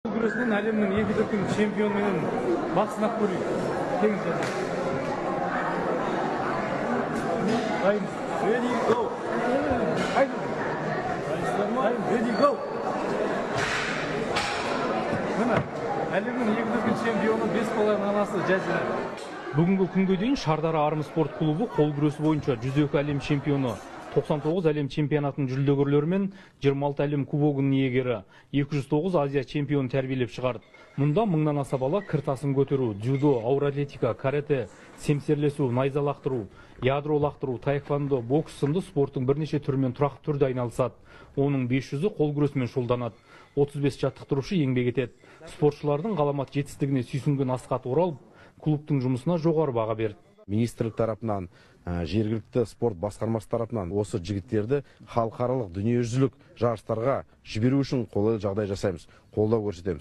Күресінен әлемнің екі дүркін чемпионымен бақ сынап көрейік. Келіңіз, Жазира. Дайынбыз. Ready, go! Haydi. Дайынсыздар ма? Ready, go! Міне, әлемнің екі дүркін чемпионы, бес баланың анасы Жазира. Бүгінгі күнге дейін Шардара армспорт клубы қол күресі бойынша 102 әлем чемпионы, 99 әлем чемпионатының жүлдегерлері мен 26 әлем кубогының иегері, 209 Азия чемпионын тәрбиелеп шығарды. Мұнда мыңнан аса бала кір тасын көтеру, дзюдо, ауыр атлетика, карате, семсерлесу, найза лақтыру, ядро лақтыру, таэквондо, бокс сынды спорттың бірнеше түрімен тұрақты түрде айналысады. Оның 500-і қол күресімен шұғылданады. 35 жаттықтырушы еңбек етеді. Спортшылардың ғаламат жетістігіне сүйсінген Асхат Оралов клубтың жұмысына жоғары баға берді. Министрлік тарапынан, жергілікті спорт басқармасы тарапынан осы жігіттерді халықаралық, дүниежүзілік жарыстарға жіберу үшін қолайлы жағдай жасаймыз, қолдау көрсетеміз.